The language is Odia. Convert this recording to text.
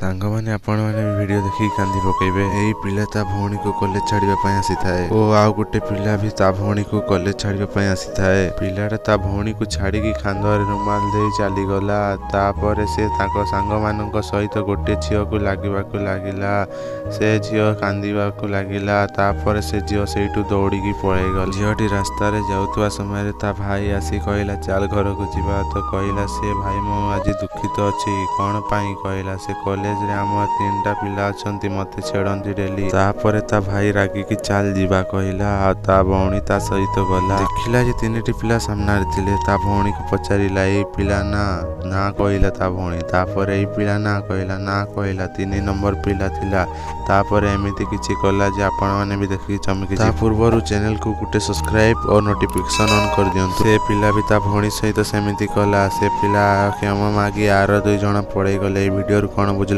ସାଙ୍ଗମାନେ, ଆପଣମାନେ ବି ଭିଡ଼ିଓ ଦେଖିକି କାନ୍ଦି ପକେଇବେ। ଏଇ ପିଲା ତା ଭଉଣୀକୁ କଲେଜ ଛାଡ଼ିବା ପାଇଁ ଆସିଥାଏ ଓ ଆଉ ଗୋଟେ ପିଲା ବି ତା ଭଉଣୀକୁ କଲେଜ ଛାଡ଼ିବା ପାଇଁ ଆସିଥାଏ। ପିଲାଟା ତା ଭଉଣୀକୁ ଛାଡ଼ିକି କାନ୍ଧରେ ରୁମାଲ ଦେଇ ଚାଲିଗଲା। ତାପରେ ସେ ତାଙ୍କ ସାଙ୍ଗମାନଙ୍କ ସହିତ ଗୋଟେ ଝିଅକୁ ଲାଗିବାକୁ ଲାଗିଲା। ସେ ଝିଅ କାନ୍ଦିବାକୁ ଲାଗିଲା। ତାପରେ ସେ ଝିଅ ସେଇଠୁ ଦୌଡ଼ିକି ପଳେଇଗଲା। ଝିଅଟି ରାସ୍ତାରେ ଯାଉଥିବା ସମୟରେ ତା ଭାଇ ଆସି କହିଲା, "ଚାଲ ଘରକୁ ଯିବା।" ତ କହିଲା ସେ, "ଭାଇ, ମୁଁ ଆଜି ଦୁଃଖିତ ଅଛି।" "କଣ ପାଇଁ?" କହିଲା ସେ, "କଲେଜରେ ଆମ ତିନିଟା ପିଲା ଅଛନ୍ତି, ମତେ ଛେଡ଼ନ୍ତି ଡେଲି।" ତାପରେ ତା ଭାଇ ରାଗିକି ଚାଲ ଯିବା କହିଲା ଆଉ ତା ଭଉଣୀ ତା ସହିତ ଗଲା। ଦେଖିଲା ଯେ ତିନିଟି ପିଲା ସାମ୍ନାରେ ଥିଲେ। ତା ଭଉଣୀକୁ ପଚାରିଲା, "ଏଇ ପିଲା ନା?" "ନା," କହିଲା ତା ଭଉଣୀ। ତାପରେ "ଏଇ ପିଲା ନା?" କହିଲା, "ନା," କହିଲା। 3 ନମ୍ବର ପିଲା ଥିଲା। ତାପରେ ଏମିତି କିଛି କଲା ଯେ ଆପଣମାନେ ବି ଦେଖିକି ଚମକି। ତା ପୂର୍ବରୁ ଚ୍ୟାନେଲକୁ ଗୋଟେ ସବସ୍କ୍ରାଇବ ଓ ନୋଟିଫିକେସନ ଅନ୍ କରିଦିଅନ୍ତୁ। ସେ ପିଲା ବି ତା ଭଉଣୀ ସହିତ ସେମିତି କଲା। ସେ ପିଲା କ୍ଷମା ମାଗି ଆର 2 ଜଣ ପଳେଇ ଗଲେ। ଏଇ ଭିଡ଼ିଓରୁ କଣ ବୁଝିଲେ?